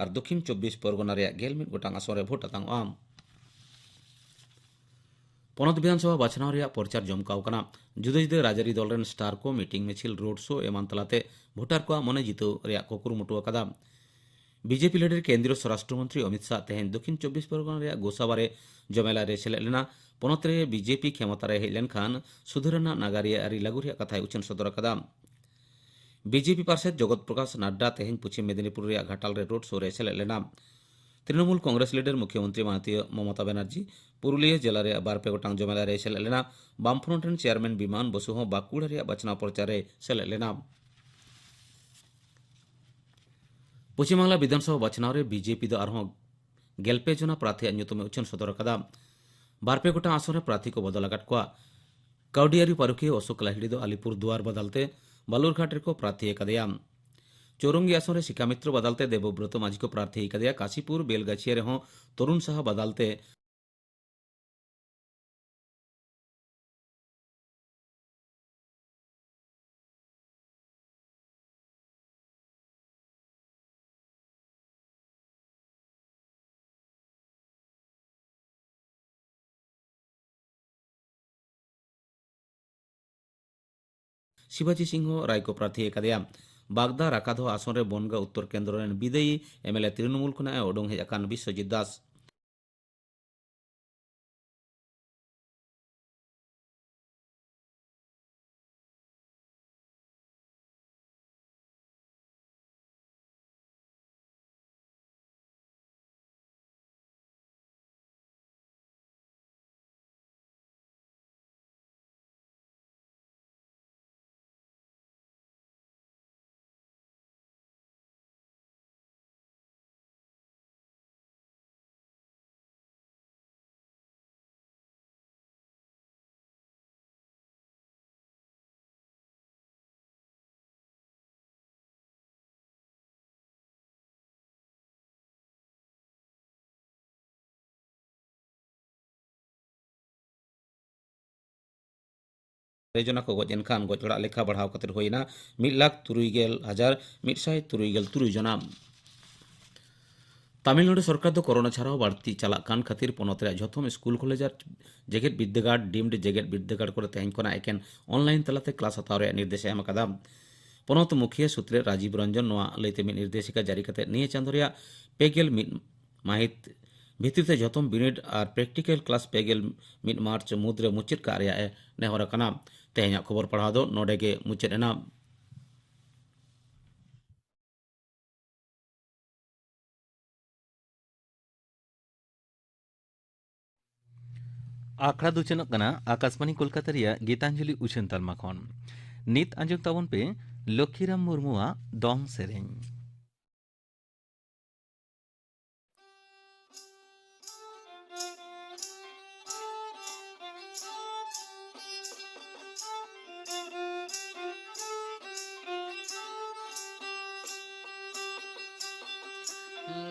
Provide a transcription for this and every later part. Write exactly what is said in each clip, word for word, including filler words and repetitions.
ᱟᱨ ᱫᱚᱠᱷᱤᱱ ᱪᱚᱵᱵᱤᱥ ᱯᱚᱨᱜᱚᱱᱟ ᱨᱮᱭᱟᱜ ᱜᱮᱞ ᱢᱤᱫ ᱜᱚᱴᱟᱝ ᱟᱥᱚᱱ ᱨᱮ ᱵᱷᱳᱴ ᱟᱛᱟᱝᱚᱜᱼᱟ᱾ ᱯᱚᱱᱚᱛ ᱵᱤᱫᱷᱟᱱᱥᱚᱵᱷᱟ ᱵᱟᱪᱷᱱᱟᱣ ᱨᱮᱭᱟᱜ ᱯᱨᱚᱪᱟᱨ ᱡᱚᱢᱠᱟᱣ ᱠᱟᱱᱟ᱾ ᱡᱩᱫᱟᱹ ᱡᱩᱫᱟᱹ ᱨᱟᱡᱽᱟᱹᱨᱤ ᱫᱚᱞ ᱨᱮᱱ ᱥᱴᱟᱨ ᱠᱚ ᱢᱤᱴᱤᱝ, ᱢᱤᱪᱷᱤᱞ, ᱨᱳᱰ ᱥᱳ ᱮᱢᱟᱱ ᱛᱟᱞᱟᱛᱮ ᱵᱷᱳᱴᱟᱨ ᱠᱚᱣᱟᱜ ᱢᱚᱱᱮ ᱡᱤᱛᱟᱹᱣ ᱨᱮᱭᱟᱜ ᱠᱚ ᱠᱩᱨᱩᱢᱩᱴᱩ ᱟᱠᱟᱫᱟ᱾ ᱵᱤᱡᱮᱯᱤ ᱞᱮᱰᱮᱨ ᱠᱮᱱᱫᱨᱤᱭᱚ ᱥᱣᱚᱨᱟᱥᱴᱨᱚ ᱢᱚᱱᱛᱨᱤ ᱚᱢᱤᱛ ᱥᱟᱦ ᱛᱮᱦᱮᱧ ᱫᱚᱠᱷᱤᱱ ᱪᱚᱵᱵᱤᱥ ᱯᱚᱨᱜᱚᱱᱟ ᱨᱮᱭᱟᱜ ᱜᱳᱥᱟᱵᱟ ᱨᱮ ᱡᱚᱢᱮᱞᱟᱭ ᱨᱮ ᱥᱮᱞᱮᱫ ᱞᱮᱱᱟ᱾ ᱯᱚᱱᱚᱛ ᱨᱮ ᱵᱤᱡᱮᱯᱤ ᱠᱷᱮᱢᱚᱛᱟ ᱨᱮ ᱦᱮᱡ ᱞᱮᱱᱠᱷᱟᱱ ᱥᱩᱫᱷᱟᱹᱨ ᱟᱱᱟᱜ ᱱᱟᱜᱟᱨᱤᱭᱟᱹ ᱟᱹᱨᱤ ᱞᱟᱹᱜᱩ ᱨᱮᱭᱟᱜ ᱠᱟᱛᱷᱟᱭ ᱩᱪᱷᱟᱹᱱ ᱥᱚᱫᱚᱨ ᱟᱠᱟᱫᱟ᱾ ᱵᱤᱡᱮᱯᱤ ᱯᱟᱨᱥᱮᱛ ᱡᱚᱜᱚᱛ ᱯᱨᱚᱠᱟᱥ ᱱᱟᱰᱰᱟ ᱛᱮᱦᱮᱧ ᱯᱚᱪᱷᱤᱢ ᱢᱮᱫᱤᱱᱤᱯᱩᱨ ᱨᱮᱭᱟᱜ ᱜᱷᱟᱴᱟᱞ ᱨᱮ ᱨᱳᱰ ᱥᱳ ᱨᱮ ᱥᱮᱞᱮᱫ ᱞᱮᱱᱟ᱾ ᱛᱨᱤᱱᱚᱢᱩᱞ ᱠᱚᱝᱜᱨᱮᱥ ᱞᱤᱰᱟᱨ ᱢᱩᱠᱷᱭᱚᱢᱚᱱᱛᱨᱤ ᱢᱟᱱᱚᱛᱤᱭᱟᱹ ᱢᱚᱢᱚᱛᱟ ᱵᱟᱱᱟᱨᱡᱤ ᱯᱩᱨᱩᱞᱤᱭᱟᱹ ᱡᱮᱞᱟ ᱨᱮᱭᱟᱜ ᱵᱟᱨ ᱯᱮ ᱜᱚᱴᱟᱝ ᱡᱚᱢᱮᱞᱟ ᱨᱮᱭ ᱥᱮᱞᱮᱫ ᱞᱮᱱᱟ᱾ ᱵᱟᱢᱯᱷᱨᱚᱱᱴ ᱨᱮᱱ ᱪᱮᱭᱟᱨᱢᱮᱱ ᱵᱤᱢᱟᱱ ᱵᱚᱥᱩ ᱦᱚᱸ ᱵᱟᱸᱠᱩᱲᱟ ᱨᱮᱭᱟᱜ ᱵᱟᱪᱷᱱᱟᱣ ᱯᱨᱚᱪᱟᱨ ᱨᱮᱭ ᱥᱮᱞᱮᱫ ᱞᱮᱱᱟ᱾ ᱯᱚᱪᱷᱤᱢ ᱵᱟᱝᱞᱟ ᱵᱤᱫᱷᱟᱱᱥᱚᱵᱷᱟ ᱵᱟᱪᱷᱱᱟᱣ ᱨᱮ ᱵᱤᱡᱮᱯᱤ ᱫᱚ ᱟᱨᱦᱚᱸ ᱜᱮᱞ ᱯᱮ ᱡᱚᱱᱟ ᱯᱨᱟᱨᱛᱷᱤᱭᱟᱜ ᱧᱩᱛᱩᱢ ᱮ ᱩᱪᱷᱟᱹᱱ ᱥᱚᱫᱚᱨ ᱟᱠᱟᱫᱟ᱾ ᱵᱟᱨ ᱯᱮ ᱜᱚᱴᱟᱝ ᱟᱥᱚᱱ ᱨᱮ ᱯᱨᱟᱨᱛᱷᱤ ᱠᱚ ᱵᱚᱫᱚᱞ ᱟᱠᱟᱫ ᱠᱚᱣᱟ᱾ ᱠᱟᱹᱣᱰᱤᱟᱹᱨᱤ ᱯᱟᱹᱨᱩᱠᱷᱤᱭᱟᱹ ᱚᱥᱳᱠ ᱞᱟᱦᱤᱲᱤ ᱫᱚ ᱟᱞᱤᱯᱩᱨ ᱫᱩᱣᱟᱨ ᱵᱟᱫᱟᱞ ᱛᱮ ᱵᱟᱞᱩᱨᱜᱷᱟᱴ ᱨᱮᱠᱚ ᱯᱨᱟᱨᱛᱷᱤ ᱟᱠᱟᱫᱮᱭᱟ᱾ ᱪᱳᱨᱚᱝᱜᱤ ᱟᱥᱚᱱ ᱨᱮ ᱥᱤᱠᱷᱟ ᱢᱤᱛᱨᱚ ᱵᱟᱫᱟᱞ ᱛᱮ ᱫᱮᱵᱚᱵᱨᱚᱛᱚ ᱢᱟᱹᱡᱷᱤ ᱠᱚ ᱯᱨᱟᱨᱛᱷᱤ ᱟᱠᱟᱫᱮᱭᱟ᱾ ᱠᱟᱥᱤᱯᱩᱨ ᱵᱮᱞᱜᱟᱪᱷᱤᱭᱟ ᱨᱮᱦᱚᱸ ᱛᱚᱨᱩᱱ ᱥᱟᱦᱟ ᱵᱟᱫᱟᱞ ᱛᱮ ᱥᱤᱵᱟᱡᱤ ᱥᱤᱝᱦᱚ ᱨᱟᱭ ᱠᱚ ᱯᱨᱟᱨᱛᱷᱤ ᱟᱠᱟᱫᱮᱭᱟ᱾ ᱵᱟᱜᱽᱫᱟ ᱨᱟᱠᱟᱫᱷᱚ ᱟᱥᱚᱱ ᱨᱮ ᱵᱚᱱᱜᱟ ᱩᱛᱛᱚᱨ ᱠᱮᱱᱫᱨᱚ ᱨᱮᱱ ᱵᱤᱫᱟᱹᱭᱤ ᱮᱢᱮᱞᱮ ᱛᱨᱤᱱᱚᱢᱩᱞ ᱠᱷᱚᱱᱟᱜ ᱮ ᱩᱰᱩᱝ ᱦᱮᱡ ᱟᱠᱟᱱ ᱵᱤᱥᱥᱚᱡᱤᱛ ᱫᱟᱥ᱾ ᱯᱮ ᱡᱚᱱᱟ ᱠᱚ ᱜᱚᱡ ᱮᱱ ᱠᱷᱟᱱ, ᱜᱚᱡ ᱦᱚᱲᱟᱜ ᱞᱮᱠᱷᱟ ᱵᱟᱲᱦᱟᱣ ᱠᱟᱛᱮ ᱦᱩᱭ ᱮᱱᱟ ᱢᱤᱫ ᱞᱟᱠᱷ ᱛᱩᱨᱩᱭ ᱜᱮᱞ ᱦᱟᱡᱟᱨ ᱢᱤᱫ ᱥᱟᱭ ᱛᱩᱨᱩᱭ ᱜᱮᱞ ᱛᱩᱨᱩᱭ ᱡᱚᱱᱟ᱾ ᱛᱟᱢᱤᱞᱱᱟᱲᱩ ᱥᱚᱨᱠᱟᱨ ᱫᱚ ᱠᱳᱨᱳᱱᱟ ᱪᱷᱟᱨᱟᱣ ᱵᱟᱹᱲᱛᱤ ᱪᱟᱞᱟᱜ ᱠᱟᱱ ᱠᱷᱟᱹᱛᱤᱨ ᱯᱚᱱᱚᱛ ᱨᱮᱭᱟᱜ ᱡᱷᱚᱛᱚᱢ ᱥᱠᱩᱞ, ᱠᱚᱞᱮᱡᱽ ᱟᱨ ᱡᱮᱜᱮᱛ ᱵᱤᱨᱫᱟᱹᱜᱟᱲ, deemed ᱡᱮᱜᱮᱛ ᱵᱤᱨᱫᱟᱹᱜᱟᱲ ᱠᱚᱨᱮ ᱛᱮᱦᱮᱧ ᱠᱷᱚᱱᱟᱜ ᱮᱠᱮᱱ online ᱛᱟᱞᱟᱛᱮ ᱠᱞᱟᱥ ᱦᱟᱛᱟᱣ ᱨᱮᱭᱟᱜ ᱱᱤᱨᱫᱮᱥ ᱮ ᱮᱢ ᱟᱠᱟᱫᱟ᱾ ᱯᱚᱱᱚᱛ ᱢᱩᱠᱷᱤᱭᱟᱹ ᱥᱩᱛᱨᱮᱛ ᱨᱟᱡᱤᱵᱽ ᱨᱚᱧᱡᱚᱱ ᱱᱚᱣᱟ ᱞᱟᱹᱭᱛᱮ ᱢᱤᱫ ᱱᱤᱨᱫᱮᱥᱤᱠᱟ ᱡᱟᱹᱨᱤ ᱠᱟᱛᱮ ᱱᱤᱭᱟᱹ ᱪᱟᱸᱫᱚ ᱨᱮᱭᱟᱜ ᱯᱮ ᱜᱮᱞ ᱢᱤᱫ ᱢᱟᱹᱦᱤᱛ ᱵᱷᱤᱛᱤᱨ ᱛᱮ ᱡᱷᱚᱛᱚᱢ ᱵᱤᱱᱤᱰ ᱟᱨ practical class ᱯᱮ ᱜᱮᱞ ᱢᱤᱫ ᱢᱟᱨᱪ ᱢᱩᱫᱽᱨᱮ ᱢᱩᱪᱟᱹᱫ ᱠᱟᱜ ᱨᱮᱭᱟᱜ ᱮ ᱱᱮᱦᱚᱨ ᱟᱠᱟᱱᱟ᱾ ᱛᱮᱦᱮᱧᱟᱜ ᱠᱷᱚᱵᱚᱨ ᱯᱟᱲᱦᱟᱣ ᱫᱚ ᱱᱚᱰᱮ ᱜᱮ ᱢᱩᱪᱟᱹᱫ ᱮᱱᱟ᱾ ᱟᱠᱷᱲᱟ ᱫᱚ ᱪᱟᱞᱟᱜ ᱠᱟᱱᱟ ᱟᱠᱟᱥᱵᱟᱬᱤ ᱠᱳᱞᱠᱟᱛᱟ ᱨᱮᱭᱟᱜ ᱜᱤᱛᱟᱧᱡᱚᱞᱤ ᱩᱪᱷᱟᱹᱱ ᱛᱟᱞᱢᱟ ᱠᱷᱚᱱ᱾ ᱱᱤᱛ ᱟᱸᱡᱚᱢ ᱛᱟᱵᱚᱱ ᱯᱮ ᱞᱚᱠᱠᱷᱤᱨᱟᱢ ᱢᱩᱨᱢᱩᱣᱟᱜ ᱫᱚᱝ ᱥᱮᱨᱮᱧ᱾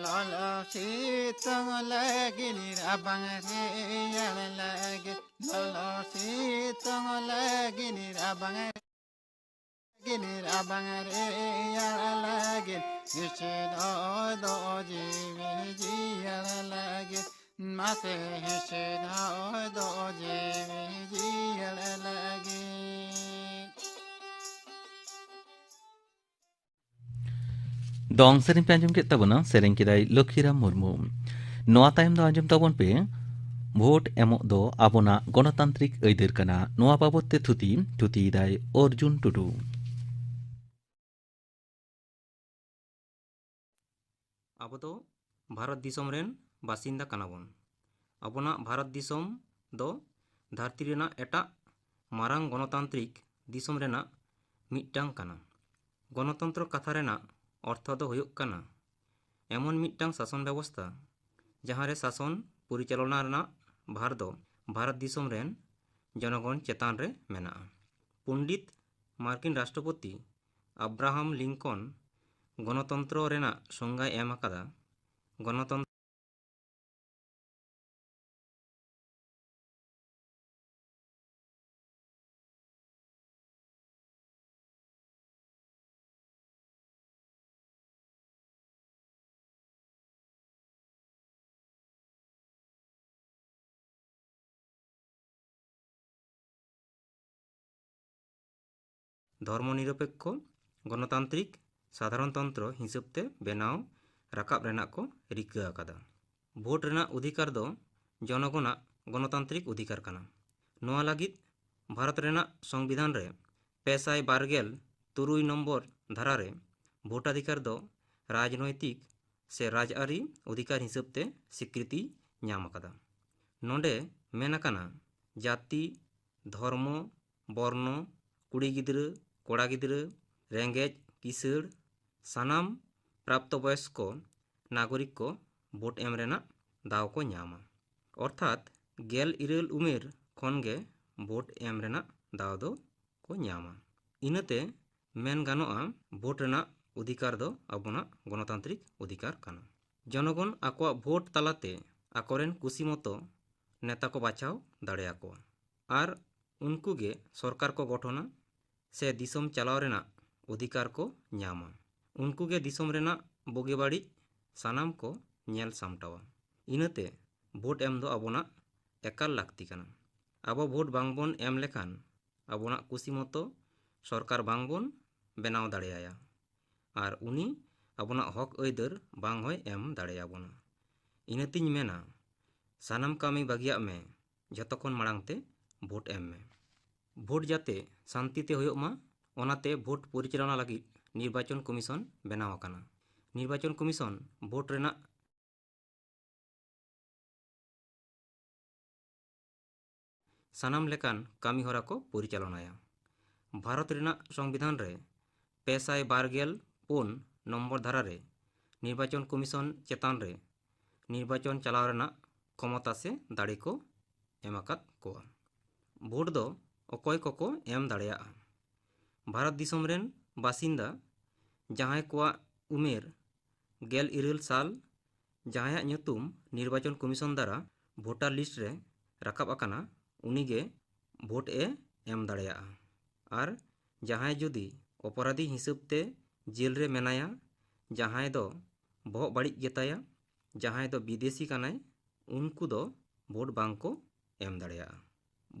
ᱞᱚᱞᱚ ᱥᱤᱛᱩᱝ ᱞᱟᱹᱜᱤᱫ ᱨᱟᱵᱟᱝ ᱨᱮᱭᱟᱲ ᱞᱟᱹᱜᱤᱫ, ᱞᱚᱞᱚ ᱥᱤᱛᱩᱝ ᱞᱟᱹᱜᱤᱫ ᱨᱟᱵᱟᱝ ᱞᱟᱹᱜᱤᱫ, ᱨᱟᱵᱟᱝ ᱨᱮᱭᱟᱲ ᱞᱟᱹᱜᱤᱫ, ᱦᱤᱥᱤᱫ ᱦᱚᱭ ᱫᱚ ᱡᱤᱣᱤ ᱡᱤᱭᱟᱹᱲ ᱞᱟᱹᱜᱤᱫ, ᱢᱟᱥᱮ ᱦᱤᱥᱤᱫ ᱦᱚᱭ ᱫᱚ ᱡᱤᱣᱤ ᱡᱤᱭᱟᱹᱲ ᱞᱟᱹᱜᱤᱫ᱾ ᱫᱚᱝ ᱥᱮᱨᱮᱧ ᱯᱮ ᱟᱸᱡᱚᱢ ᱠᱮᱫ ᱛᱟᱵᱚᱱᱟ, ᱥᱮᱨᱮᱧ ᱠᱮᱫᱟᱭ ᱞᱚᱠᱷᱤᱨᱟᱢ ᱢᱩᱨᱢᱩ᱾ ᱱᱚᱣᱟ ᱛᱟᱭᱚᱢ ᱫᱚ ᱟᱸᱡᱚᱢ ᱛᱟᱵᱚᱱ ᱯᱮ, ᱵᱷᱳᱴ ᱮᱢᱚᱜ ᱫᱚ ᱟᱵᱚᱱᱟᱜ ᱜᱚᱱᱚᱛᱟᱱᱛᱨᱤᱠ ᱟᱹᱭᱫᱟᱹᱨ ᱠᱟᱱᱟ᱾ ᱱᱚᱣᱟ ᱵᱟᱵᱚᱛ ᱛᱮ ᱛᱷᱩᱛᱤ, ᱛᱷᱩᱛᱤᱭᱮᱫᱟᱭ ᱚᱨᱡᱩᱱ ᱴᱩᱰᱩ᱾ ᱟᱵᱚ ᱫᱚ ᱵᱷᱟᱨᱚᱛ ᱫᱤᱥᱚᱢ ᱨᱮᱱ ᱵᱟᱥᱤᱱᱫᱟ ᱠᱟᱱᱟ ᱵᱚᱱ᱾ ᱟᱵᱚᱱᱟᱜ ᱵᱷᱟᱨᱚᱛ ᱫᱤᱥᱚᱢ ᱫᱚ ᱫᱷᱟᱹᱨᱛᱤ ᱨᱮᱱᱟᱜ ᱮᱴᱟᱜ ᱢᱟᱨᱟᱝ ᱜᱚᱱᱚᱛᱟᱱᱛᱨᱤᱠ ᱫᱤᱥᱚᱢ ᱨᱮᱱᱟᱜ ᱢᱤᱫᱴᱟᱝ ᱠᱟᱱᱟ᱾ ᱜᱚᱱᱚᱛᱚᱱᱛᱨᱚ ᱠᱟᱛᱷᱟ ᱨᱮᱱᱟᱜ ᱚᱨᱛᱷᱚ ᱫᱚ ᱦᱩᱭᱩᱜ ᱠᱟᱱᱟ ᱮᱢᱚᱱ ᱢᱤᱫᱴᱟᱝ ᱥᱟᱥᱚᱱ ᱵᱮᱵᱚᱥᱛᱷᱟ, ᱡᱟᱦᱟᱸ ᱨᱮ ᱥᱟᱥᱚᱱ ᱯᱚᱨᱤᱪᱟᱞᱚᱱᱟ ᱨᱮᱱᱟᱜ ᱵᱷᱟᱨ ᱫᱚ ᱵᱷᱟᱨᱚᱛ ᱫᱤᱥᱚᱢ ᱨᱮᱱ ᱡᱚᱱᱚᱜᱚᱱ ᱪᱮᱛᱟᱱ ᱨᱮ ᱢᱮᱱᱟᱜᱼᱟ᱾ ᱯᱚᱱᱰᱤᱛ ᱢᱟᱨᱠᱤᱱ ᱨᱟᱥᱴᱨᱚᱯᱚᱛᱤ ᱟᱵᱨᱟᱦᱟᱢ ᱞᱤᱝᱠᱚᱱ ᱜᱚᱱᱚᱛᱚᱱᱛᱨᱚ ᱨᱮᱱᱟᱜ ᱥᱚᱝᱜᱟᱭ ᱮᱢ ᱟᱠᱟᱫᱟ᱾ ᱜᱚᱱᱚᱛᱚᱱᱛᱨᱚ ᱫᱷᱚᱨᱢᱚ ᱱᱤᱨᱚᱯᱮᱠᱠᱷᱚ ᱜᱚᱱᱚᱛᱟᱱᱛᱨᱤᱠ ᱥᱟᱫᱷᱟᱨᱚᱱᱛᱚᱱᱛᱨᱚ ᱦᱤᱥᱟᱹᱵ ᱛᱮ ᱵᱮᱱᱟᱣ ᱨᱟᱠᱟᱵ ᱨᱮᱱᱟᱜ ᱠᱚ ᱨᱤᱠᱟᱹ ᱟᱠᱟᱫᱟ᱾ ᱵᱷᱳᱴ ᱨᱮᱱᱟᱜ ᱚᱫᱷᱤᱠᱟᱨ ᱫᱚ ᱡᱚᱱᱚᱜᱚᱱᱟᱜ ᱜᱚᱱᱚᱛᱟᱱᱛᱨᱤᱠ ᱚᱫᱷᱤᱠᱟᱨ ᱠᱟᱱᱟ᱾ ᱱᱚᱣᱟ ᱞᱟᱹᱜᱤᱫ ᱵᱷᱟᱨᱚᱛ ᱨᱮᱱᱟᱜ ᱥᱚᱝᱵᱤᱫᱷᱟᱱ ᱨᱮ ᱯᱮ ᱥᱟᱭ ᱵᱟᱨ ᱜᱮᱞ ᱛᱩᱨᱩᱭ ᱱᱚᱢᱵᱚᱨ ᱫᱷᱟᱨᱟ ᱨᱮ ᱵᱷᱳᱴᱟᱫᱷᱤᱠᱟᱨ ᱫᱚ ᱨᱟᱡᱽᱱᱳᱭᱛᱤᱠ ᱥᱮ ᱨᱟᱡᱽᱟᱹᱨᱤ ᱚᱫᱷᱤᱠᱟᱨ ᱦᱤᱥᱟᱹᱵ ᱛᱮ ᱥᱤᱠᱨᱤᱛᱤ ᱧᱟᱢ ᱟᱠᱟᱫᱟ᱾ ᱱᱚᱰᱮ ᱢᱮᱱ ᱟᱠᱟᱱᱟ, ᱡᱟᱹᱛᱤ, ᱫᱷᱚᱨᱢᱚ, ᱵᱚᱨᱱᱚ, ᱠᱩᱲᱤ ᱜᱤᱫᱽᱨᱟᱹ, ᱠᱚᱲᱟ ᱜᱤᱫᱽᱨᱟᱹ, ᱨᱮᱸᱜᱮᱡ ᱠᱤᱥᱟᱹᱬ, ᱥᱟᱱᱟᱢ ᱯᱨᱟᱯᱛᱚ ᱵᱚᱭᱚᱥᱠᱚ ᱱᱟᱜᱚᱨᱤᱠ ᱠᱚ ᱵᱷᱳᱴ ᱮᱢ ᱨᱮᱱᱟᱜ ᱫᱟᱣ ᱠᱚ ᱧᱟᱢᱟ᱾ ᱚᱨᱛᱷᱟᱛ ᱜᱮᱞ ᱤᱨᱟᱹᱞ ᱩᱢᱮᱨ ᱠᱷᱚᱱ ᱜᱮ ᱵᱷᱳᱴ ᱮᱢ ᱨᱮᱱᱟᱜ ᱫᱟᱣ ᱫᱚ ᱠᱚ ᱧᱟᱢᱟ᱾ ᱤᱱᱟᱹᱛᱮ ᱢᱮᱱ ᱜᱟᱱᱚᱜᱼᱟ, ᱵᱷᱳᱴ ᱨᱮᱱᱟᱜ ᱚᱫᱷᱤᱠᱟᱨ ᱫᱚ ᱟᱵᱚᱱᱟᱜ ᱜᱚᱱᱚᱛᱟᱱᱛᱨᱤᱠ ᱚᱫᱷᱤᱠᱟᱨ ᱠᱟᱱᱟ᱾ ᱡᱚᱱᱚᱜᱚᱱ ᱟᱠᱚᱣᱟᱜ ᱵᱷᱳᱴ ᱛᱟᱞᱟᱛᱮ ᱟᱠᱚᱨᱮᱱ ᱠᱩᱥᱤ ᱢᱚᱛᱚ ᱱᱮᱛᱟ ᱠᱚ ᱵᱟᱪᱷᱟᱣ ᱫᱟᱲᱮᱭᱟᱠᱚᱣᱟ ᱟᱨ ᱩᱱᱠᱩ ᱜᱮ ᱥᱚᱨᱠᱟᱨ ᱠᱚ ᱜᱚᱴᱷᱚᱱᱟ ᱥᱮ ᱫᱤᱥᱚᱢ ᱪᱟᱞᱟᱣ ᱨᱮᱱᱟᱜ ᱚᱫᱷᱤᱠᱟᱨ ᱠᱚ ᱧᱟᱢᱟ᱾ ᱩᱱᱠᱩ ᱜᱮ ᱫᱤᱥᱚᱢ ᱨᱮᱱᱟᱜ ᱵᱩᱜᱤ ᱵᱟᱹᱲᱤᱡ ᱥᱟᱱᱟᱢ ᱠᱚ ᱧᱮᱞ ᱥᱟᱢᱴᱟᱣᱟ᱾ ᱤᱱᱟᱹᱛᱮ ᱵᱷᱳᱴ ᱮᱢ ᱫᱚ ᱟᱵᱚᱱᱟᱜ ᱮᱠᱟᱞ ᱞᱟᱹᱠᱛᱤ ᱠᱟᱱᱟ᱾ ᱟᱵᱚ ᱵᱷᱳᱴ ᱵᱟᱝᱵᱚᱱ ᱮᱢ ᱞᱮᱠᱷᱟᱱ ᱟᱵᱚᱱᱟᱜ ᱠᱩᱥᱤ ᱢᱚᱛᱚ ᱥᱚᱨᱠᱟᱨ ᱵᱟᱝᱵᱚᱱ ᱵᱮᱱᱟᱣ ᱫᱟᱲᱮᱭᱟᱭᱟ ᱟᱨ ᱩᱱᱤ ᱟᱵᱚᱱᱟᱜ ᱦᱚᱠ ᱟᱹᱭᱫᱟᱹᱨ ᱵᱟᱝ ᱦᱚᱸᱭ ᱮᱢ ᱫᱟᱲᱮᱭᱟᱵᱚᱱᱟ᱾ ᱤᱱᱟᱹᱛᱤᱧ ᱢᱮᱱᱟ, ᱥᱟᱱᱟᱢ ᱠᱟᱹᱢᱤ ᱵᱟᱹᱜᱤᱭᱟᱜ ᱢᱮ, ᱡᱷᱚᱛᱚ ᱠᱷᱚᱱ ᱢᱟᱲᱟᱝ ᱛᱮ ᱵᱷᱳᱴ ᱮᱢ ᱢᱮ᱾ ᱵᱷᱳᱴ ᱡᱟᱛᱮ ᱥᱟᱱᱛᱤ ᱛᱮ ᱦᱩᱭᱩᱜ ᱢᱟ, ᱚᱱᱟᱛᱮ ᱵᱷᱳᱴ ᱯᱚᱨᱤᱪᱟᱞᱚᱱᱟ ᱞᱟᱹᱜᱤᱫ ᱱᱤᱨᱵᱟᱪᱚᱱ ᱠᱚᱢᱤᱥᱚᱱ ᱵᱮᱱᱟᱣ ᱟᱠᱟᱱᱟ᱾ ᱱᱤᱨᱵᱟᱪᱚᱱ ᱠᱚᱢᱤᱥᱚᱱ ᱵᱷᱳᱴ ᱨᱮᱱᱟᱜ ᱥᱟᱱᱟᱢ ᱞᱮᱠᱟᱱ ᱠᱟᱹᱢᱤ ᱦᱚᱨᱟ ᱠᱚ ᱯᱚᱨᱤᱪᱟᱞᱚᱱᱟᱭᱟ᱾ ᱵᱷᱟᱨᱚᱛ ᱨᱮᱱᱟᱜ ᱥᱚᱝᱵᱤᱫᱷᱟᱱ ᱨᱮ ᱯᱮ ᱥᱟᱭ ᱵᱟᱨ ᱜᱮᱞ ᱯᱩᱱ ᱱᱚᱢᱵᱚᱨ ᱫᱷᱟᱨᱟ ᱨᱮ ᱱᱤᱨᱵᱟᱪᱚᱱ ᱠᱚᱢᱤᱥᱚᱱ ᱪᱮᱛᱟᱱ ᱨᱮ ᱱᱤᱨᱵᱟᱪᱚᱱ ᱪᱟᱞᱟᱣ ᱨᱮᱱᱟᱜ ᱠᱷᱚᱢᱚᱛᱟ ᱥᱮ ᱫᱟᱲᱮ ᱠᱚ ᱮᱢ ᱟᱠᱟᱫ ᱠᱚᱣᱟ᱾ ᱵᱷᱳᱴ ᱫᱚ ᱚᱠᱚᱭ ᱠᱚᱠᱚ ᱮᱢ ᱫᱟᱲᱮᱭᱟᱜᱼᱟ? ᱵᱷᱟᱨᱚᱛ ᱫᱤᱥᱚᱢ ᱨᱮᱱ ᱵᱟᱥᱤᱱᱫᱟ ᱡᱟᱦᱟᱸᱭ ᱠᱚᱣᱟᱜ ᱩᱢᱮᱨ ᱜᱮᱞ ᱤᱨᱟᱹᱞ ᱥᱟᱞ, ᱡᱟᱦᱟᱸᱭᱟᱜ ᱧᱩᱛᱩᱢ ᱱᱤᱨᱵᱟᱪᱚᱱ ᱠᱚᱢᱤᱥᱚᱱ ᱫᱟᱨᱟ ᱵᱷᱳᱴᱟᱨ ᱞᱤᱥᱴ ᱨᱮ ᱨᱟᱠᱟᱵ ᱟᱠᱟᱱᱟ, ᱩᱱᱤᱜᱮ ᱵᱷᱳᱴ ᱮ ᱮᱢ ᱫᱟᱲᱮᱭᱟᱜᱼᱟ᱾ ᱟᱨ ᱡᱟᱦᱟᱸᱭ ᱡᱩᱫᱤ ᱚᱯᱚᱨᱟᱫᱷᱤ ᱦᱤᱥᱟᱹᱵ ᱛᱮ ᱡᱮᱞ ᱨᱮ ᱢᱮᱱᱟᱭᱟ, ᱡᱟᱦᱟᱸᱭ ᱫᱚ ᱵᱚᱦᱚᱜ ᱵᱟᱹᱲᱤᱡ ᱜᱮᱛᱟᱭᱟ, ᱡᱟᱦᱟᱸᱭ ᱫᱚ ᱵᱤᱫᱮᱥᱤ ᱠᱟᱱᱟᱭ, ᱩᱱᱠᱩ ᱫᱚ ᱵᱷᱳᱴ ᱵᱟᱝ ᱠᱚ ᱮᱢ ᱫᱟᱲᱮᱭᱟᱜᱼᱟ᱾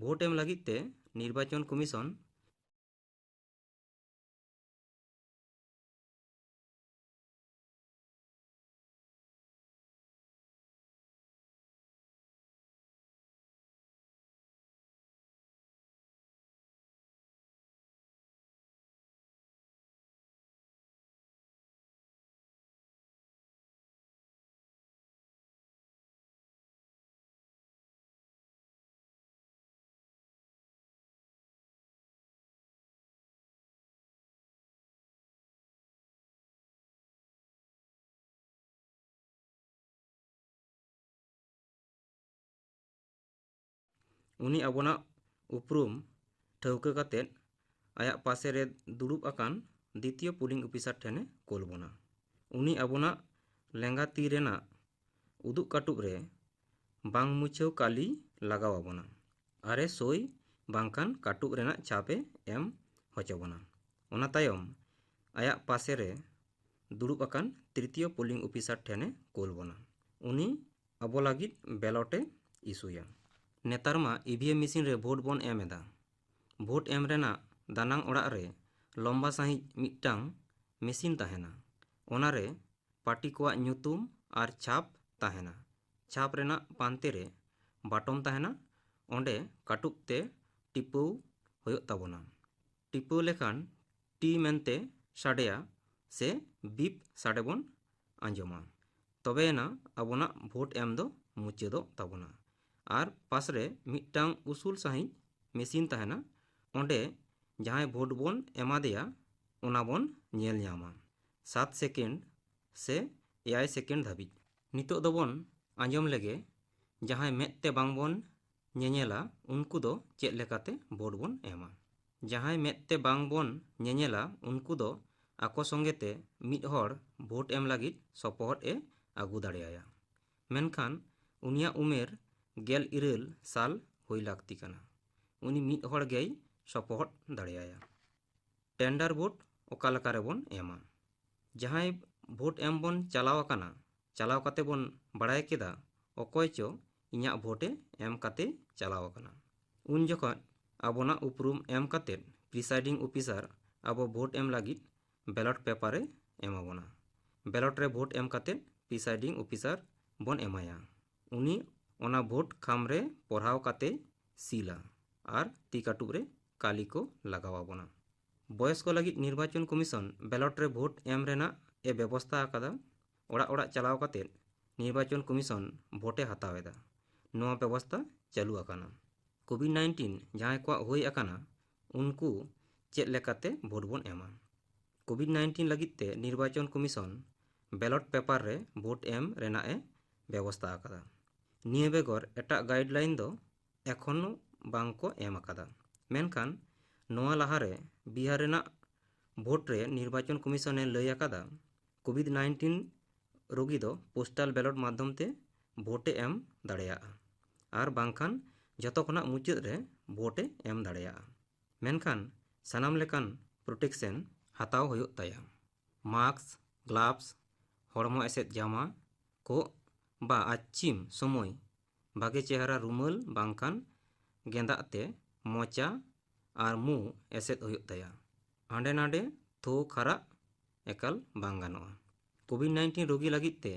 ᱵᱷᱳᱴ ᱮᱢ ᱞᱟᱹᱜᱤᱫ ᱛᱮ ᱱᱤᱨᱵᱟᱪᱚᱱ ᱠᱚᱢᱤᱥᱚᱱ ᱩᱱᱤ ᱟᱵᱚᱱᱟᱜ ᱩᱯᱨᱩᱢ ᱴᱷᱟᱹᱣᱠᱟᱹ ᱠᱟᱛᱮᱫ ᱟᱭᱟᱜ ᱯᱟᱥᱮ ᱨᱮ ᱫᱩᱲᱩᱵ ᱟᱠᱟᱱ ᱫᱤᱛᱤᱭᱚ ᱯᱳᱞᱤᱝ ᱚᱯᱷᱤᱥᱟᱨ ᱴᱷᱮᱱᱮ ᱠᱳᱞ ᱵᱚᱱᱟ᱾ ᱩᱱᱤ ᱟᱵᱚᱱᱟᱜ ᱞᱮᱸᱜᱟ ᱛᱤ ᱨᱮᱱᱟᱜ ᱩᱫᱩᱜ ᱠᱟᱹᱴᱩᱵ ᱨᱮ ᱵᱟᱝ ᱢᱩᱪᱷᱟᱹᱣ ᱠᱟᱹᱞᱤ ᱞᱟᱜᱟᱣ ᱟᱵᱚᱱᱟ᱾ ᱟᱨᱮ ᱥᱳᱭ ᱵᱟᱝᱠᱷᱟᱱ ᱠᱟᱹᱴᱩᱵ ᱨᱮᱱᱟᱜ ᱪᱷᱟᱯ ᱮ ᱮᱢ ᱦᱚᱪᱚ ᱵᱚᱱᱟ᱾ ᱚᱱᱟ ᱛᱟᱭᱚᱢ ᱟᱭᱟᱜ ᱯᱟᱥᱮ ᱨᱮ ᱫᱩᱲᱩᱵ ᱟᱠᱟᱱ ᱛᱨᱤᱛᱤᱭᱚ ᱯᱳᱞᱤᱝ ᱚᱯᱷᱤᱥᱟᱨ ᱴᱷᱮᱱᱮ ᱠᱳᱞ ᱵᱚᱱᱟ᱾ ᱩᱱᱤ ᱟᱵᱚ ᱞᱟᱹᱜᱤᱫ ᱵᱮᱞᱚᱴ ᱮ ᱤᱥᱩᱭᱟ᱾ ᱱᱮᱛᱟᱨ ᱢᱟ ᱤ ᱵᱷᱤ ᱮᱢ ᱢᱮᱥᱤᱱ ᱨᱮ ᱵᱷᱳᱴ ᱵᱚᱱ ᱮᱢ ᱮᱫᱟ᱾ ᱵᱷᱳᱴ ᱮᱢ ᱨᱮᱱᱟᱜ ᱫᱟᱱᱟᱝ ᱚᱲᱟᱜ ᱨᱮ ᱞᱚᱢᱵᱟ ᱥᱟᱺᱦᱤᱡ ᱢᱤᱫᱴᱟᱝ ᱢᱮᱥᱤᱱ ᱛᱟᱦᱮᱱᱟ᱾ ᱚᱱᱟᱨᱮ ᱯᱟᱨᱴᱤ ᱠᱚᱣᱟᱜ ᱧᱩᱛᱩᱢ ᱟᱨ ᱪᱷᱟᱯ ᱛᱟᱦᱮᱱᱟ᱾ ᱪᱷᱟᱯ ᱨᱮᱱᱟᱜ ᱯᱟᱱᱛᱮ ᱨᱮ ᱵᱟᱴᱚᱢ ᱛᱟᱦᱮᱱᱟ᱾ ᱚᱸᱰᱮ ᱠᱟᱹᱴᱩᱵ ᱛᱮ ᱴᱤᱯᱟᱹᱣ ᱦᱩᱭᱩᱜ ᱛᱟᱵᱚᱱᱟ᱾ ᱴᱤᱯᱟᱹᱣ ᱞᱮᱠᱷᱟᱱ ᱴᱤ ᱢᱮᱱᱛᱮ ᱥᱟᱰᱮᱭᱟ ᱥᱮ ᱵᱤᱯ ᱥᱟᱰᱮ ᱵᱚᱱ ᱟᱸᱡᱚᱢᱟ᱾ ᱛᱚᱵᱮᱭᱮᱱᱟ ᱟᱵᱚᱱᱟᱜ ᱵᱷᱳᱴ ᱮᱢ ᱫᱚ ᱢᱩᱪᱟᱹᱫᱚᱜ ᱛᱟᱵᱚᱱᱟ᱾ ᱟᱨ ᱯᱟᱥ ᱨᱮ ᱢᱤᱫᱴᱟᱝ ᱩᱥᱩᱞ ᱥᱟᱺᱦᱤᱡ ᱢᱮᱥᱤᱱ ᱛᱟᱦᱮᱱᱟ᱾ ᱚᱸᱰᱮ ᱡᱟᱦᱟᱸᱭ ᱵᱷᱳᱴ ᱵᱚᱱ ᱮᱢᱟᱫᱮᱭᱟ, ᱚᱱᱟ ᱵᱚᱱ ᱧᱮᱞ ᱧᱟᱢᱟ᱾ ᱥᱟᱛ ᱥᱮᱠᱮᱱᱰ ᱥᱮ ᱮᱭᱟᱭ ᱥᱮᱠᱮᱱᱰ ᱫᱷᱟᱹᱵᱤᱡ᱾ ᱱᱤᱛᱚᱜ ᱫᱚᱵᱚᱱ ᱟᱸᱡᱚᱢ ᱞᱮᱜᱮ, ᱡᱟᱦᱟᱸᱭ ᱢᱮᱫ ᱛᱮ ᱵᱟᱝ ᱵᱚᱱ ᱧᱮᱧᱮᱞᱟ, ᱩᱱᱠᱩ ᱫᱚ ᱪᱮᱫ ᱞᱮᱠᱟᱛᱮ ᱵᱷᱳᱴ ᱵᱚᱱ ᱮᱢᱟ᱾ ᱡᱟᱦᱟᱸᱭ ᱢᱮᱫ ᱛᱮ ᱵᱟᱝ ᱵᱚᱱ ᱧᱮᱧᱮᱞᱟ, ᱩᱱᱠᱩ ᱫᱚ ᱟᱠᱚ ᱥᱚᱸᱜᱮ ᱛᱮ ᱢᱤᱫ ᱦᱚᱲ ᱵᱷᱳᱴ ᱮᱢ ᱞᱟᱹᱜᱤᱫ ᱥᱚᱯᱚᱦᱚᱫ ᱮ ᱟᱹᱜᱩ ᱫᱟᱲᱮᱭᱟᱭᱟ᱾ ᱢᱮᱱᱠᱷᱟᱱ ᱩᱱᱤᱭᱟᱜ ᱩᱢᱮᱨ ᱜᱮᱞ ᱤᱨᱟᱹᱞ ᱥᱟᱞ ᱦᱩᱭ ᱞᱟᱹᱠᱛᱤ ᱠᱟᱱᱟ᱾ ᱩᱱᱤ ᱢᱤᱫ ᱦᱚᱲ ᱜᱮᱭ ᱥᱚᱯᱚᱦᱚᱫ ᱫᱟᱲᱮᱭᱟᱭᱟ᱾ ᱴᱮᱱᱰᱟᱨ ᱵᱷᱳᱴ ᱚᱠᱟ ᱞᱮᱠᱟ ᱨᱮᱵᱚᱱ ᱮᱢᱟ? ᱡᱟᱦᱟᱸᱭ ᱵᱷᱳᱴ ᱮᱢ ᱵᱚᱱ ᱪᱟᱞᱟᱣ ᱟᱠᱟᱱᱟ, ᱪᱟᱞᱟᱣ ᱠᱟᱛᱮ ᱵᱚᱱ ᱵᱟᱲᱟᱭ ᱠᱮᱫᱟ ᱚᱠᱚᱭ ᱪᱚ ᱤᱧᱟᱹᱜ ᱵᱷᱳᱴᱮ ᱮᱢ ᱠᱟᱛᱮ ᱪᱟᱞᱟᱣ ᱟᱠᱟᱱᱟ᱾ ᱩᱱ ᱡᱚᱠᱷᱚᱱ ᱟᱵᱚᱱᱟᱜ ᱩᱯᱨᱩᱢ ᱮᱢ ᱠᱟᱛᱮ ᱯᱨᱤᱥᱟᱭᱰᱤᱝ ᱚᱯᱷᱤᱥᱟᱨ ᱟᱵᱚ ᱵᱷᱳᱴ ᱮᱢ ᱞᱟᱹᱜᱤᱫ ᱵᱮᱞᱚᱴ ᱯᱮᱯᱟᱨᱮ ᱮᱢᱟᱵᱚᱱᱟ᱾ ᱵᱮᱞᱚᱴ ᱨᱮ ᱵᱷᱳᱴ ᱮᱢ ᱠᱟᱛᱮ ᱯᱨᱤᱥᱟᱭᱰᱤᱝ ᱚᱯᱷᱤᱥᱟᱨ ᱵᱚᱱ ᱮᱢᱟᱭᱟ᱾ ᱩᱱᱤ ᱚᱱᱟ ᱵᱷᱳᱴ ᱠᱷᱟᱢ ᱨᱮ ᱯᱚᱲᱦᱟᱣ ᱠᱟᱛᱮ ᱥᱤᱞᱟ ᱟᱨ ᱛᱤ ᱠᱟᱹᱴᱩᱵ ᱨᱮ ᱠᱟᱞᱤ ᱠᱚ ᱞᱟᱜᱟᱣ ᱟᱵᱚᱱᱟ᱾ ᱵᱚᱭᱚᱥ ᱠᱚ ᱞᱟᱹᱜᱤᱫ ᱱᱤᱨᱵᱟᱪᱚᱱ ᱠᱚᱢᱤᱥᱚᱱ ᱵᱮᱞᱚᱴ ᱨᱮ ᱵᱷᱳᱴ ᱮᱢ ᱨᱮᱱᱟᱜ ᱮ ᱵᱮᱵᱚᱥᱛᱟ ᱟᱠᱟᱫᱟ᱾ ᱚᱲᱟᱜ ᱚᱲᱟᱜ ᱪᱟᱞᱟᱣ ᱠᱟᱛᱮ ᱱᱤᱨᱵᱟᱪᱚᱱ ᱠᱚᱢᱤᱥᱚᱱ ᱵᱷᱳᱴᱮ ᱦᱟᱛᱟᱣ ᱮᱫᱟ᱾ ᱱᱚᱣᱟ ᱵᱮᱵᱚᱥᱛᱟ ᱪᱟᱹᱞᱩ ᱟᱠᱟᱱᱟ᱾ ᱠᱳᱵᱷᱤᱰ ᱱᱟᱭᱤᱱᱴᱤᱱ ᱡᱟᱦᱟᱸᱭ ᱠᱚᱣᱟᱜ ᱦᱩᱭ ᱟᱠᱟᱱᱟ, ᱩᱱᱠᱩ ᱪᱮᱫ ᱞᱮᱠᱟᱛᱮ ᱵᱷᱳᱴ ᱵᱚᱱ ᱮᱢᱟ? ᱠᱳᱵᱷᱤᱰ ᱱᱟᱭᱤᱱᱴᱤᱱ ᱞᱟᱹᱜᱤᱫ ᱛᱮ ᱱᱤᱨᱵᱟᱪᱚᱱ ᱠᱚᱢᱤᱥᱚᱱ ᱵᱮᱞᱚᱴ ᱯᱮᱯᱟᱨ ᱨᱮ ᱵᱷᱳᱴ ᱮᱢ ᱨᱮᱱᱟᱜ ᱮ ᱵᱮᱵᱚᱥᱛᱟ ᱟᱠᱟᱫᱟ᱾ ᱱᱤᱭᱟᱹ ᱵᱮᱜᱚᱨ ᱮᱴᱟᱜ ᱜᱟᱭᱤᱰᱞᱟᱭᱤᱱ ᱫᱚ ᱮᱠᱷᱚᱱᱳ ᱵᱟᱝ ᱠᱚ ᱮᱢ ᱟᱠᱟᱫᱟ᱾ ᱢᱮᱱᱠᱷᱟᱱ ᱱᱚᱣᱟ ᱞᱟᱦᱟᱨᱮ ᱵᱤᱦᱟᱨ ᱨᱮᱱᱟᱜ ᱵᱷᱳᱴ ᱨᱮ ᱱᱤᱨᱵᱟᱪᱚᱱ ᱠᱚᱢᱤᱥᱚᱱ ᱮ ᱞᱟᱹᱭ ᱟᱠᱟᱫᱟ, ᱠᱳᱵᱷᱤᱰ ᱱᱟᱭᱤᱱᱴᱤᱱ ᱨᱳᱜᱤ ᱫᱚ ᱯᱳᱥᱴᱟᱞ ᱵᱮᱞᱚᱴ ᱢᱟᱫᱽᱫᱷᱚᱢ ᱛᱮ ᱵᱷᱳᱴ ᱮ ᱮᱢ ᱫᱟᱲᱮᱭᱟᱜᱼᱟ ᱟᱨ ᱵᱟᱝᱠᱷᱟᱱ ᱡᱚᱛᱚ ᱠᱷᱚᱱᱟᱜ ᱢᱩᱪᱟᱹᱫ ᱨᱮ ᱵᱷᱳᱴ ᱮ ᱮᱢ ᱫᱟᱲᱮᱭᱟᱜᱼᱟ᱾ ᱢᱮᱱᱠᱷᱟᱱ ᱥᱟᱱᱟᱢ ᱞᱮᱠᱟᱱ ᱯᱨᱚᱴᱮᱠᱥᱮᱱ ᱦᱟᱛᱟᱣ ᱦᱩᱭᱩᱜ ᱛᱟᱭᱟ᱾ ᱢᱟᱥᱠ, ᱜᱞᱟᱵᱷᱥ, ᱦᱚᱲᱢᱚ ᱮᱥᱮᱫ ᱡᱟᱢᱟ, ᱠᱚᱜ ᱵᱟ ᱟᱪᱪᱤᱢ ᱥᱚᱢᱚᱭ ᱵᱷᱟᱜᱮ ᱪᱮᱦᱨᱟ ᱨᱩᱢᱟᱹᱞ ᱵᱟᱝᱠᱷᱟᱱ ᱜᱮᱸᱫᱟᱜ ᱛᱮ ᱢᱚᱪᱟ ᱟᱨ ᱢᱩ ᱮᱥᱮᱫ ᱦᱩᱭᱩᱜ ᱛᱟᱭᱟ᱾ ᱦᱟᱸᱰᱮ ᱱᱟᱰᱮ ᱛᱷᱩ ᱠᱷᱟᱨᱟᱜ ᱮᱠᱟᱞ ᱵᱟᱝ ᱜᱟᱱᱚᱜᱼᱟ᱾ ᱠᱳᱵᱷᱤᱰ ᱱᱟᱭᱤᱱᱴᱤᱱ ᱨᱳᱜᱤ ᱞᱟᱹᱜᱤᱫ ᱛᱮ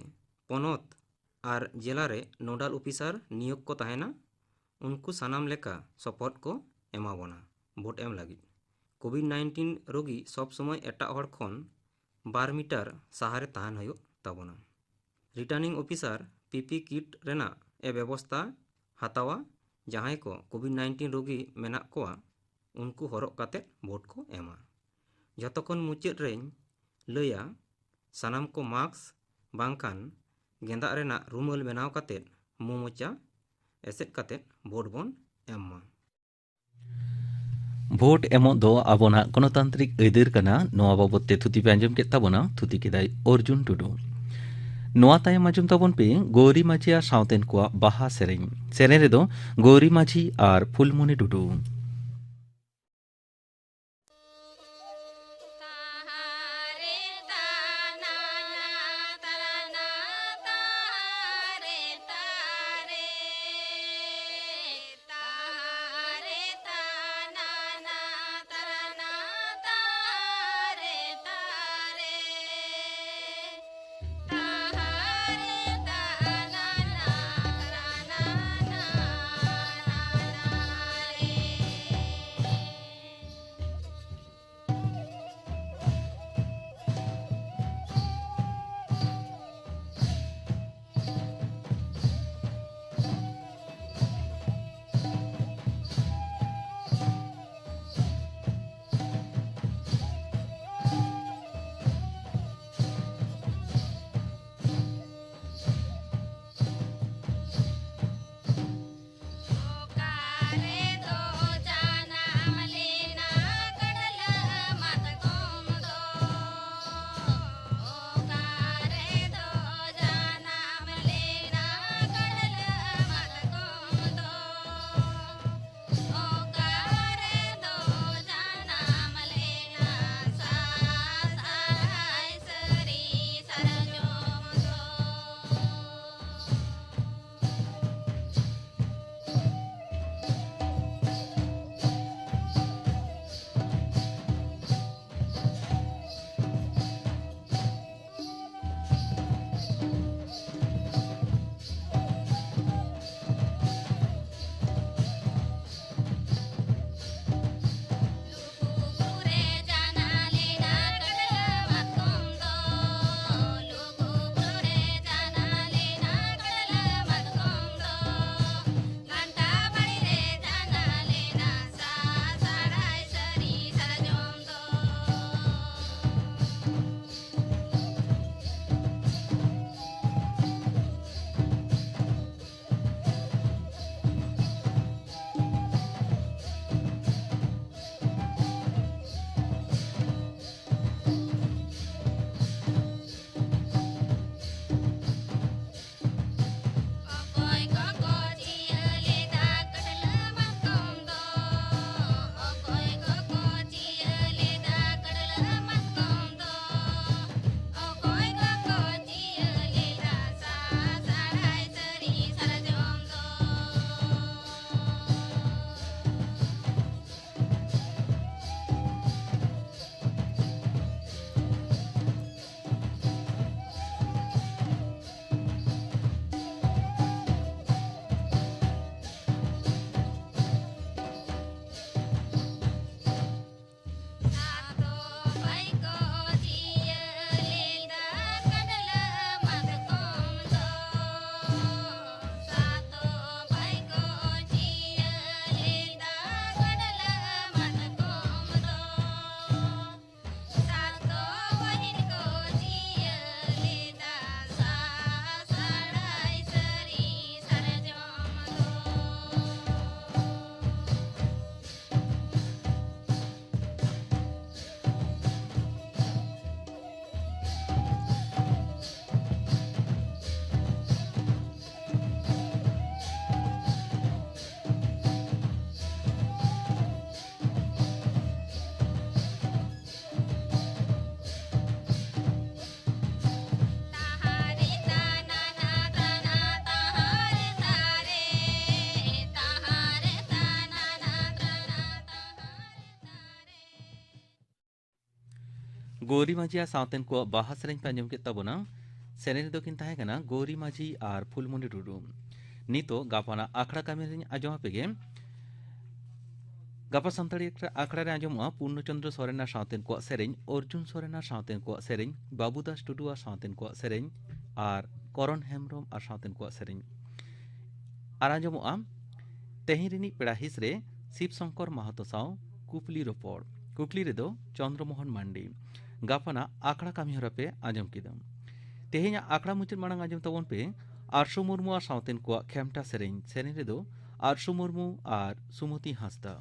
ᱯᱚᱱᱚᱛ ᱟᱨ ᱡᱮᱞᱟ ᱨᱮ ᱱᱳᱰᱟᱞ ᱚᱯᱷᱤᱥᱟᱨ ᱱᱤᱭᱳᱜᱽ ᱠᱚ ᱛᱟᱦᱮᱱᱟ᱾ ᱩᱱᱠᱩ ᱥᱟᱱᱟᱢ ᱞᱮᱠᱟ ᱥᱚᱯᱚᱦᱚᱫ ᱠᱚ ᱮᱢᱟ ᱵᱚᱱᱟ ᱵᱷᱳᱴ ᱮᱢ ᱞᱟᱹᱜᱤᱫ᱾ ᱠᱳᱵᱷᱤᱰ ᱱᱟᱭᱤᱱᱴᱤᱱ ᱨᱳᱜᱤ ᱥᱚᱵ ᱥᱚᱢᱚᱭ ᱮᱴᱟᱜ ᱦᱚᱲ ᱠᱷᱚᱱ ᱵᱟᱨ ᱢᱤᱴᱟᱨ ᱥᱟᱦᱟᱨᱮ ᱛᱟᱦᱮᱱ ᱦᱩᱭᱩᱜ ᱛᱟᱵᱚᱱᱟ᱾ ᱨᱤᱴᱟᱨᱱᱤᱝ ᱚᱯᱷᱤᱥᱟᱨ ᱯᱤᱯᱤ ᱠᱤᱴ ᱨᱮᱱᱟᱜ ᱮ ᱵᱮᱵᱚᱥᱛᱟ ᱦᱟᱛᱟᱣᱟ᱾ ᱡᱟᱦᱟᱸᱭ ᱠᱚ ᱠᱳᱵᱷᱤᱰ ᱱᱟᱭᱤᱱᱴᱤᱱ ᱨᱳᱜᱤ ᱢᱮᱱᱟᱜ ᱠᱚᱣᱟ, ᱩᱱᱠᱩ ᱦᱚᱨᱚᱜ ᱠᱟᱛᱮ ᱵᱷᱳᱴ ᱠᱚ ᱮᱢᱟ᱾ ᱡᱚᱛᱚ ᱠᱷᱚᱱ ᱢᱩᱪᱟᱹᱫ ᱨᱮᱧ ᱞᱟᱹᱭᱟ, ᱥᱟᱱᱟᱢ ᱠᱚ ᱢᱟᱥᱠ ᱵᱟᱝᱠᱷᱟᱱ ᱜᱮᱸᱫᱟᱜ ᱨᱮᱱᱟᱜ ᱨᱩᱢᱟᱹᱞ ᱵᱮᱱᱟᱣ ᱠᱟᱛᱮ ᱢᱩ ᱢᱚᱪᱟ ᱮᱥᱮᱫ ᱠᱟᱛᱮ ᱵᱷᱳᱴ ᱵᱚᱱ ᱮᱢ ᱢᱟ᱾ ᱵᱷᱳᱴ ᱮᱢᱚᱜ ᱫᱚ ᱟᱵᱚᱱᱟᱜ ᱜᱚᱱᱚᱛᱟᱱᱛᱨᱤᱠ ᱟᱹᱭᱫᱟᱹᱨ ᱠᱟᱱᱟ᱾ ᱱᱚᱣᱟ ᱵᱟᱵᱚᱫ ᱛᱮ ᱛᱷᱩᱛᱤ ᱯᱮ ᱟᱸᱡᱚᱢ ᱠᱮᱫ ᱛᱟᱵᱚᱱᱟ, ᱛᱷᱩᱛᱤ ᱠᱮᱫᱟᱭ ᱚᱨᱡᱩᱱ ᱴᱩᱰᱩ᱾ ᱱᱚᱣᱟ ᱛᱟᱭᱚᱢ ᱟᱸᱡᱚᱢ ᱛᱟᱵᱚᱱ ᱯᱮ ᱜᱳᱣᱨᱤ ᱢᱟᱹᱡᱷᱤ ᱟᱨ ᱥᱟᱶᱛᱮᱱ ᱠᱚᱣᱟᱜ ᱵᱟᱦᱟ ᱥᱮᱨᱮᱧ᱾ ᱥᱮᱨᱮᱧ ᱨᱮᱫᱚ ᱜᱳᱣᱨᱤ ᱢᱟᱹᱡᱷᱤ ᱟᱨ ᱯᱷᱩᱞᱢᱩᱱᱤ ᱴᱩᱰᱩ᱾ ᱜᱳᱨᱤ ᱢᱟᱹᱡᱷᱤ ᱟᱨ ᱥᱟᱶᱛᱮᱱ ᱠᱚᱣᱟᱜ ᱵᱟᱦᱟ ᱥᱮᱨᱮᱧ ᱯᱮ ᱟᱸᱡᱚᱢ ᱠᱮᱫ ᱛᱟᱵᱚᱱᱟ᱾ ᱥᱮᱨᱮᱧ ᱨᱮᱫᱚ ᱠᱤᱱ ᱛᱟᱦᱮᱸ ᱠᱟᱱᱟ ᱜᱳᱨᱤ ᱢᱟᱹᱡᱷᱤ ᱟᱨ ᱯᱷᱩᱞᱢᱚᱱᱤ ᱴᱩᱰᱩ᱾ ᱱᱤᱛᱚᱜ ᱜᱟᱯᱟᱱᱟᱜ ᱟᱠᱷᱲᱟ ᱠᱟᱹᱢᱤ ᱨᱮᱧ ᱟᱸᱡᱚᱢ ᱟᱯᱮ ᱜᱮ᱾ ᱜᱟᱯᱟ ᱥᱟᱱᱛᱟᱲᱤ ᱟᱠᱷᱲᱟ, ᱟᱠᱷᱲᱟ ᱨᱮ ᱟᱸᱡᱚᱢᱚᱜᱼᱟ ᱯᱩᱨᱱᱚ ᱪᱚᱸᱫᱽᱨᱚ ᱥᱚᱨᱮᱱ ᱟᱨ ᱥᱟᱶᱛᱮᱱ ᱠᱚᱣᱟᱜ ᱥᱮᱨᱮᱧ, ᱚᱨᱡᱩᱱ ᱥᱚᱨᱮᱱ ᱟᱨ ᱥᱟᱶᱛᱮᱱ ᱠᱚᱣᱟᱜ ᱥᱮᱨᱮᱧ, ᱵᱟᱹᱵᱩ ᱫᱟᱥ ᱴᱩᱰᱩ ᱟᱨ ᱥᱟᱶᱛᱮᱱ ᱠᱚᱣᱟᱜ ᱥᱮᱨᱮᱧ, ᱟᱨ ᱠᱚᱨᱚᱱ ᱦᱮᱢᱵᱨᱚᱢ ᱟᱨ ᱥᱟᱶᱛᱮᱱ ᱠᱚᱣᱟᱜ ᱥᱮᱨᱮᱧ᱾ ᱟᱨ ᱟᱸᱡᱚᱢᱚᱜᱼᱟ ᱛᱮᱦᱮᱧ ᱨᱤᱱᱤᱡ ᱯᱮᱲᱟ ᱦᱤᱸᱥ ᱨᱮ ᱥᱤᱵ ᱥᱚᱝᱠᱚᱨ ᱢᱟᱦᱟᱛᱚ ᱥᱟᱶ ᱠᱩᱠᱞᱤ ᱨᱚᱯᱚᱲ᱾ ᱠᱩᱠᱞᱤ ᱨᱮᱫᱚ ᱪᱚᱸᱫᱽᱨᱚ ᱢᱳᱦᱚᱱ ᱢᱟᱱᱰᱤ᱾ ᱜᱟᱯᱟᱱᱟᱜ ᱟᱠᱷᱲᱟ ᱠᱟᱹᱢᱤᱦᱚᱨᱟ ᱯᱮ ᱟᱸᱡᱚᱢ ᱠᱮᱫᱟ᱾ ᱛᱮᱦᱮᱧᱟᱜ ᱟᱠᱷᱲᱟ ᱢᱩᱪᱟᱹᱫ ᱢᱟᱲᱟᱝ ᱟᱸᱡᱚᱢ ᱛᱟᱵᱚᱱ ᱯᱮ ᱟᱨᱥᱩ ᱢᱩᱨᱢᱩ ᱟᱨ ᱥᱟᱶᱛᱮᱱ ᱠᱚᱣᱟᱜ ᱠᱷᱮᱢᱴᱟ ᱥᱮᱨᱮᱧ᱾ ᱥᱮᱨᱮᱧ ᱨᱮᱫᱚ ᱟᱨᱥᱩ ᱢᱩᱨᱢᱩ ᱟᱨ ᱥᱩᱢᱚᱛᱤ ᱦᱟᱸᱥᱫᱟ᱾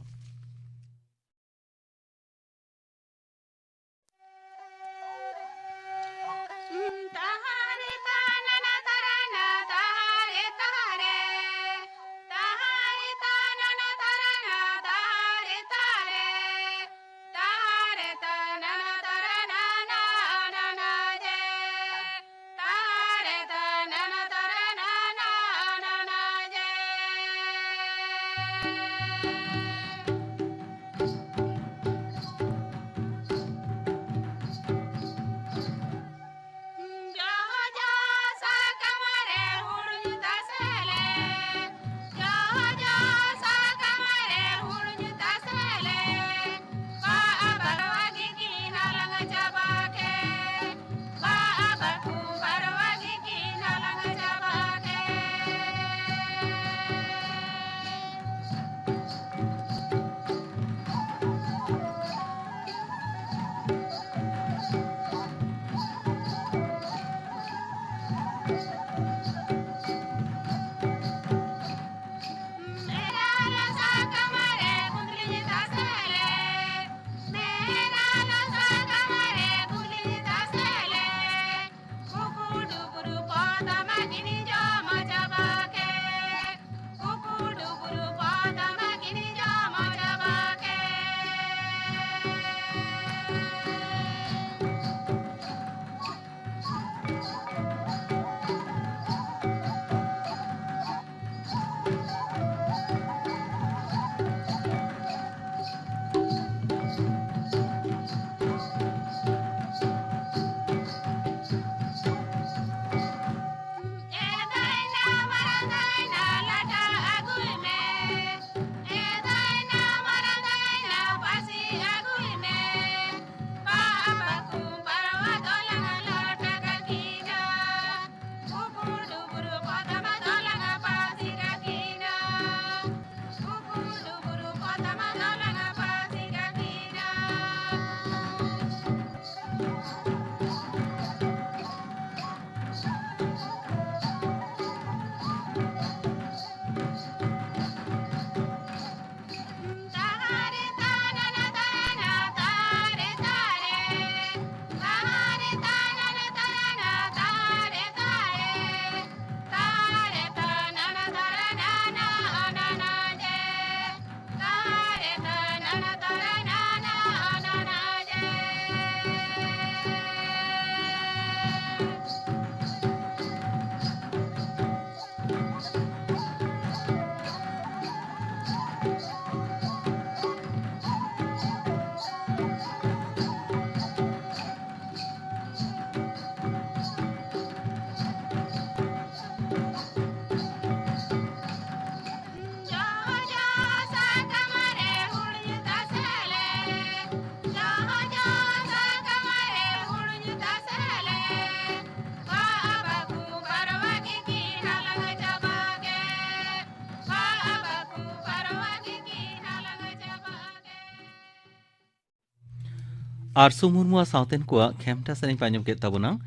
ᱟᱨᱥᱩ ᱢᱩᱨᱢᱩ ᱟᱨ ᱥᱟᱶᱛᱮᱱ ᱠᱚᱣᱟᱜ ᱠᱷᱮᱢᱴᱟ ᱥᱮᱨᱮᱧ ᱯᱮ ᱟᱸᱡᱚᱢ ᱠᱮᱫ ᱛᱟᱵᱚᱱᱟ᱾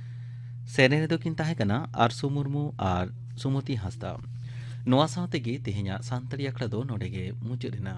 ᱥᱮᱨᱮᱧ ᱨᱮᱫᱚ ᱠᱤᱱ ᱛᱟᱦᱮᱸ ᱠᱟᱱᱟ ᱟᱨᱥᱩ ᱢᱩᱨᱢᱩ ᱟᱨ ᱥᱩᱢᱚᱛᱤ ᱦᱟᱸᱥᱫᱟ᱾ ᱱᱚᱣᱟ ᱥᱟᱶ ᱛᱮᱜᱮ ᱛᱮᱦᱮᱧᱟᱜ ᱥᱟᱱᱛᱟᱲᱤ ᱟᱠᱷᱲᱟ ᱫᱚ ᱱᱚᱰᱮ ᱜᱮ ᱢᱩᱪᱟᱹᱫ ᱮᱱᱟ᱾